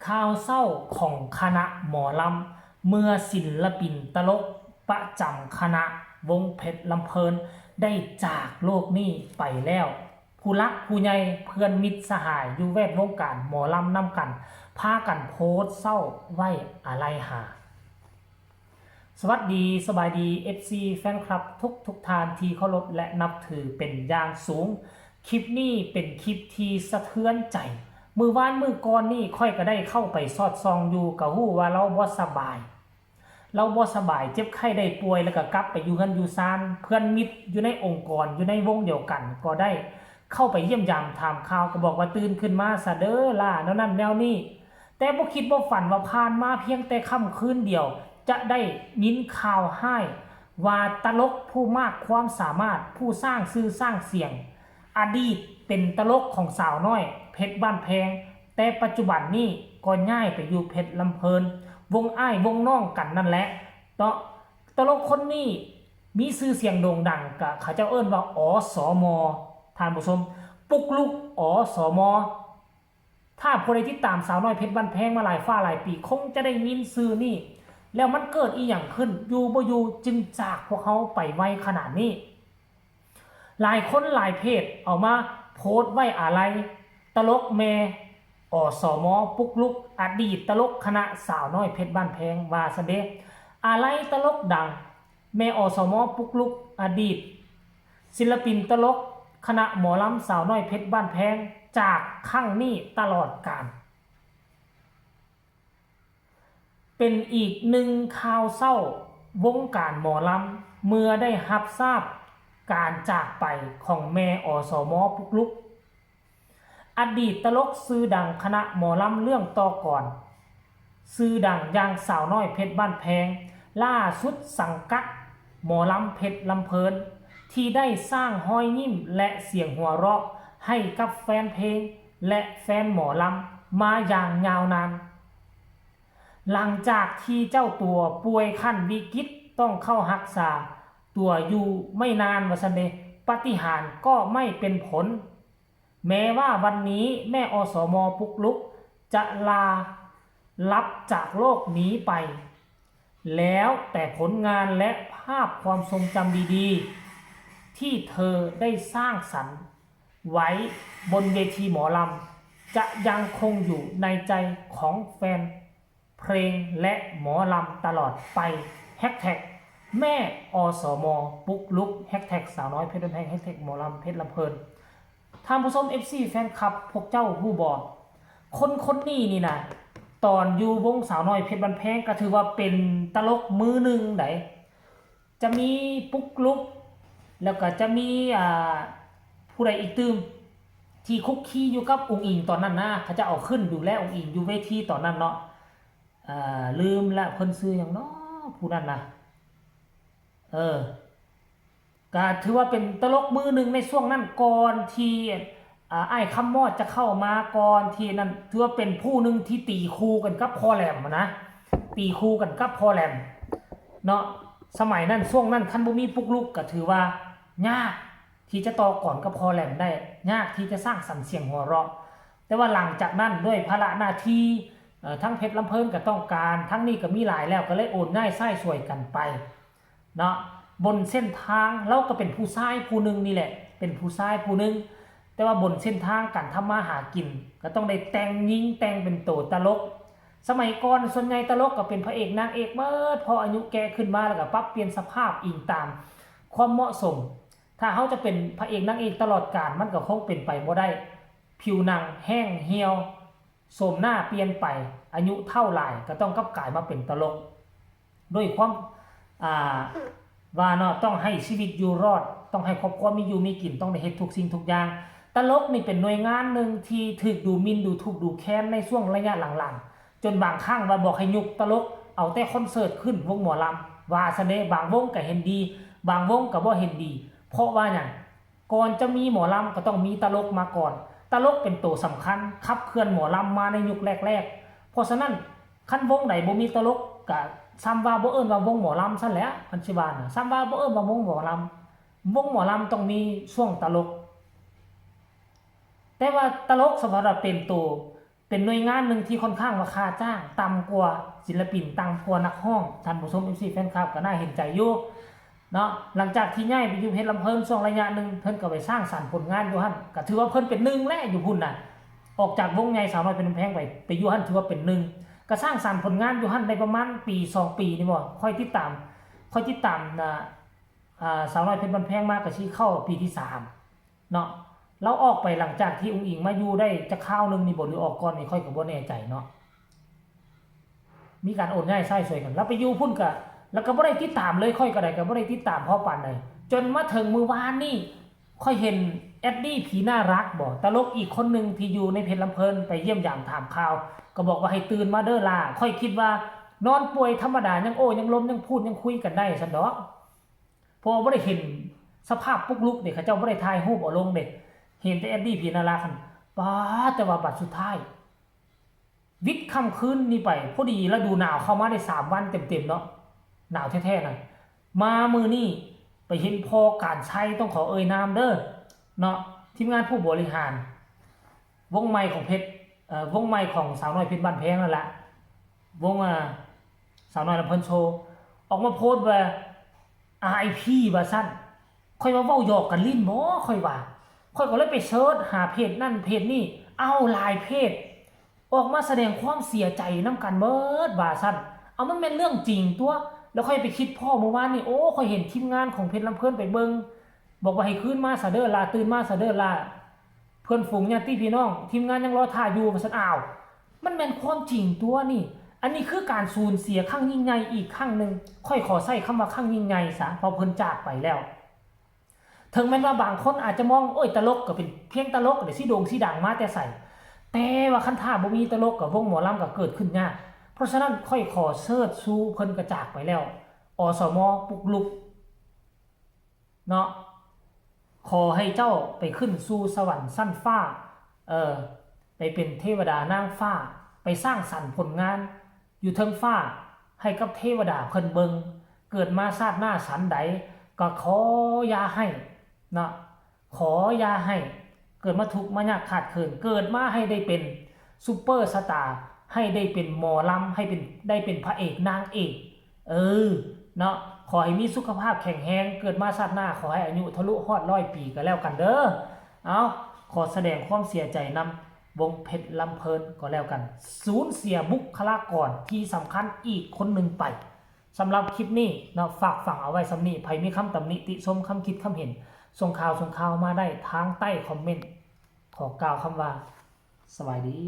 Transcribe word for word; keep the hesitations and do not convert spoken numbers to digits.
ข่าวเศร้าของคณะหมอลำ เมื่อศิลปินตลกประจำคณะวงเพชรลำเพลินได้จากโลกนี้ไปแล้ว ผู้หลักผู้ใหญ่เพื่อนมิตรสหายอยู่แวดวงการหมอลำนำกัน พากันโพสต์เศร้าไว้อาลัยหา สวัสดีสบายดี เอฟซี แฟนคลับทุกทุกท่านที่เคารพและนับถือเป็นอย่างสูง คลิปนี้เป็นคลิปที่สะเทือนใจ มื้อวานมื้อก่อนนี่ข้อยก็ได้เข้าไปสอดส่องอยู่ ก็ฮู้ว่าลาวบ่สบาย ลาวบ่สบายเจ็บไข้ได้ป่วย แล้วก็กลับไปอยู่เฮือนอยู่ซาน เพื่อนมิตรอยู่ในองค์กรอยู่ในวงเดียวกันก็ได้เข้าไปเยี่ยมยามถามข่าว ก็บอกว่าตื่นขึ้นมาซะเด้อล่า แนวนั้นแนวนี้ แต่บ่คิดบ่ฝันว่าผ่านมาเพียงแต่ค่ำคืนเดียว จะได้ยินข่าวฮ้ายว่าตลกผู้มากความสามารถ ผู้สร้างชื่อสร้างเสียง อดีตเป็นตลกของสาวน้อยเพชรบ้านแพง แต่ปัจจุบันนี้ก็ย้ายไปอยู่เพชรลำเพลิน วงอ้ายวงน้องกันนั่นแหละเนาะ ตลกคนนี้มีชื่อเสียงโด่งดัง ก็เขาเจ้าเอิ้นว่า อสม ท่านผู้ชม ปุ๊กลุก อสม ถ้าผู้ใดติดตามสาวน้อยเพชรบ้านแพงมาหลายฟ้าหลายปี คงจะได้ยินชื่อนี้ แล้วมันเกิดอีหยังขึ้น อยู่บ่อยู่จึงจากพวกเฮาไปไวขนาดนี้ หลายคนหลายเพจเอามาโพสต์ไว้อาลัยตลกแม่ อสม ปุ๊กลุก อดีตตลกคณะสาวน้อยเพชรบ้านแพง ว่าซะเด้ อาลัยตลกดัง แม่ อสม ปุ๊กลุก อดีตศิลปินตลกคณะหมอลำสาวน้อยเพชรบ้านแพง จากครั้งนี้ตลอดกาล เป็นอีกหนึ่งข่าวเศร้าวงการหมอลำ เมื่อได้รับทราบการจากไปของแม่ อสม ปุ๊กลุก อดีตตลกชื่อดังคณะหมอลำเรื่องต่อกร ชื่อดังอย่างสาวน้อยเพชรบ้านแพง ล่าสุดสังกัดหมอลำเพชรลำเพลิน ที่ได้สร้างฮอยยิ้มและเสียงหัวเราะให้กับแฟนเพลงและแฟนหมอลำมาอย่างยาวนาน หลังจากที่เจ้าตัวป่วยขั้นวิกฤตต้องเข้ารักษาตัวอยู่ไม่นานว่าซั่นเด้ ปาฏิหาริย์ก็ไม่เป็นผล แม้ว่าวันนี้แม่ อสม ปุ๊กลุกจะลาลับจากโลกนี้ไป แล้วแต่ผลงานและภาพความทรงจำดีๆ ที่เธอได้สร้างสรรค์ไว้บนเวทีหมอลำ จะยังคงอยู่ในใจของแฟนเพลงและหมอลำตลอดไป แฮชแท็กแม่ อสม ปุ๊กลุก แฮชแท็กสาวน้อยเพชรบ้านแพง แฮชแท็กหมอลำเพชรลำเพลิน ท่านผู้ชม เอฟซี แฟนคลับ พวกเจ้าฮู้บ่ คนคนนี้นี่นะ ตอนอยู่วงสาวน้อยเพชรบ้านแพงก็ถือว่าเป็นตลกมือหนึ่งได จะมีปุ๊กลุก แล้วก็จะมี อ่า ผู้ใดอีกตื่ม ที่คุกคีอยู่กับอุ๋งอิ๋งตอนนั้นนะ เขาจะเอาขึ้นดูแลอุ๋งอิ๋งอยู่เวทีตอนนั้นเนาะ อ่า ลืมละเพิ่นชื่อหยังเนาะ ผู้นั้นนะ เออ ก็ถือว่าเป็นตลกมือหนึ่งในช่วงนั้น ก่อนที่ อ่า อ้ายคำมอดจะเข้ามา ก่อนที่นั่น ถือว่าเป็นผู้หนึ่งที่ตีคู่กันกับพ่อแหลมนะ ตีคู่กันกับพ่อแหลมเนาะ สมัยนั้นช่วงนั้นคันบ่มีปุ๊กลุกก็ถือว่ายากที่จะต่อกรกับพ่อแหลมได้ ยากที่จะสร้างสรรค์เสียงหัวเราะ แต่ว่าหลังจากนั้นด้วยภาระหน้าที่ เอ่อ ทั้งเพชรลำเพลินก็ต้องการ ทั้งนี้ก็มีหลายแล้ว ก็เลยโอนง่ายซ่ายซ่วยกันไปเนาะ บนเส้นทาง ลาวก็เป็นผู้ชายผู้หนึ่งนี่แหละ เป็นผู้ชายผู้หนึ่ง แต่ว่าบนเส้นทางการทำมาหากิน ก็ต้องได้แต่งหญิงแต่งเป็นโตตลก สมัยก่อนส่วนใหญ่ตลกก็เป็นพระเอกนางเอกเบิด พออายุแก่ขึ้นมาแล้วก็ปรับเปลี่ยนสภาพอิงตามความเหมาะสม ถ้าเฮาจะเป็นพระเอกนางเอกตลอดกาลมันก็คงเป็นไปบ่ได้ ผิวหนังแห้งเหี่ยว โฉมหน้าเปลี่ยนไป อายุเฒ่าหลายก็ต้องกลับกลายมาเป็นตลก ด้วยความ อ่า ว่าเนาะ ต้องให้ชีวิตอยู่รอด ต้องให้ครอบครัวมีอยู่มีกิน ต้องได้เฮ็ดทุกสิ่งทุกอย่าง ตลกนี่เป็นหน่วยงานหนึ่งที่ถูกดูหมิ่น ดูถูกดูแคลนในช่วงระยะหลังๆ จนบางครั้งว่าบอกให้ยุบตลก เอาแต่คอนเสิร์ตขึ้นวงหมอลำ ว่าซะเด้ บางวงก็เห็นดี บางวงก็บ่เห็นดี เพราะว่าหยัง ก่อนจะมีหมอลำก็ต้องมีตลกมาก่อน ตลกเป็นตัวสำคัญขับเคลื่อนหมอลำมาในยุคแรกๆ เพราะฉะนั้นคันวงใดบ่มีตลกก็ส่ำว่าบ่เอิ้นว่าวงหมอลำซั่นแหละ คันสิว่านะ ส่ำว่าบ่เอิ้นว่าวงหมอลำ วงหมอลำต้องมีช่วงตลก แต่ว่าตลกสำหรับเป็นตัว เป็นหน่วยงานหนึ่งที่ค่อนข้างว่าค่าจ้างต่ำกว่าศิลปิน ต่ำกว่านักร้อง ท่านผู้ชม เอฟซี แฟนคลับ ก็น่าเห็นใจอยู่เนาะ หลังจากที่ย้ายไปอยู่เพชรลำเพลินช่วงระยะหนึ่ง เพิ่นก็ไปสร้างสรรค์ผลงานอยู่หั่น ก็ถือว่าเพิ่นเป็นหนึ่งแหละอยู่พุ่นน่ะ ออกจากวงใหญ่สาวน้อยเพชรบ้านแพงไป ไปอยู่หั่นถือว่าเป็นหนึ่ง ก็สร้างสรรค์ผลงานอยู่หั่นได้ประมาณปีสองปีนี่บ่ ค่อยติดตาม ค่อยติดตามนะ อ่า สาวน้อยเพชรบ้านแพงมาก็สิเข้าปีที่สามเนาะ ลาวออกไปหลังจากที่อุ๋งอิ๋งมาอยู่ได้จักคราวหนึ่งนี่บ่ หรือออกก่อนนี่ ข้อยก็บ่แน่ใจเนาะ มีการโอนย้ายชายสวยกัน ลาวไปอยู่พุ่นก็ แล้วก็บ่ได้ติดตามเลย ข้อยก็ได้ก็บ่ได้ติดตามพอปานใด จนมาถึงมื้อวานนี่ ข้อยเห็นแอดดี้ผีน่ารักบ่ ตลกอีกคนหนึ่งที่อยู่ในเพชรลำเพลิน ไปเยี่ยมยามถามข่าว ก็บอกว่าให้ตื่นมาเด้อล่า ข้อยคิดว่านอนป่วยธรรมดา ยังโอ้ยังล้มยังพูดยังคุยกันได้ซั่นดอก เพราะว่าบ่ได้เห็นสภาพปุ๊กลุกเด้ เขาเจ้าบ่ได้ถ่ายรูปเอาลงเด้ เห็นแต่แอดดี้ผีน่ารักหั่น ป๊าด แต่ว่าบัดสุดท้าย วิทย์ค่ำคืนนี้ไป พอดีฤดูหนาวเข้ามาได้สามวันเต็มๆเนาะ หนาวแท้ๆนะ มามื้อนี้ไปเห็นพ่อการชัย ต้องขอเอ่ยนามเด้อเนาะ ทีมงานผู้บริหาร วงใหม่ของเพชร เอ่อ วงใหม่ของสาวน้อยเพชรบ้านแพงนั่นแหละ วง อ่า สาวน้อยลำเพลินโชว์ ออกมาโพสต์ว่า อาร์ไอพี ว่าซั่น ข้อยว่าเว้าหยอกกันลิ้นบ่ ข้อยว่า ข้อยก็เลยไปเสิร์ชหาเพจนั่นเพจนี่ เอ้า หลายเพจ ออกมาแสดงความเสียใจนำกันเบิดว่าซั่น เอามันแม่นเรื่องจริงตั๊ว แล้วข้อยไปคิดพ้อมื้อวานนี่ โอ้ ข้อยเห็นทีมงานของเพชรลำเพลินไปเบิ่ง บอกว่าให้คืนมาซะเด้อล่า ตื่นมาซะเด้อล่า เพื่อนฝูงญาติพี่น้อง ทีมงานยังรอท่าอยู่ ว่าซั่น อ้าว มันแม่นความจริงตั๊วนี่ อันนี้คือการสูญเสียครั้งยิ่งใหญ่อีกครั้งหนึ่ง ข้อยขอใช้คำว่าครั้งยิ่งใหญ่ซะ เพราะเพิ่นจากไปแล้ว ถึงแม้ว่าบางคนอาจจะมอง โอ้ย ตลกก็เป็นเพียงตลก เดี๋ยวสิโด่งสิดังมาแต่ไส แต่ว่าคันถ้าบ่มีตลกก็วงหมอลำก็เกิดขึ้นยาก เพราะฉะนั้นข้อยขอเชิดชูเพิ่นก็จากไปแล้ว อสม ปุ๊กลุก เนาะ ขอให้เจ้าไปขึ้นสู่สวรรค์ชั้นฟ้า เออ ไปเป็นเทวดานางฟ้า ไปสร้างสรรค์ผลงานอยู่เทิงฟ้า ให้กับเทวดาเพิ่นเบิ่ง เกิดมาชาติหน้าสันใด ก็ขออย่าให้ เนาะ ขออย่าให้เกิดมาทุกข์มายากขาดเขิน เกิดมาให้ได้เป็นซูเปอร์สตาร์ ให้ได้เป็นหมอลำ ให้เป็น ได้เป็นพระเอกนางเอก เออ เนาะ ขอให้มีสุขภาพแข็งแรง เกิดมาชาติหน้า ขอให้อายุทะลุฮอดร้อยปีก็แล้วกันเด้อ เอา ขอแสดงความเสียใจนำวงเพชรลำเพลินก็แล้วกัน สูญเสียบุคลากรที่สำคัญอีกคนหนึ่งไป สำหรับคลิปนี้เนาะ ฝากฝังเอาไว้ส่ำนี้ ไผมีคำตำหนิติชม คำคิดคำเห็น ส่งข่าว ส่งข่าวมาได้ทางใต้คอมเมนต์ ขอกล่าวคำว่า สบายดี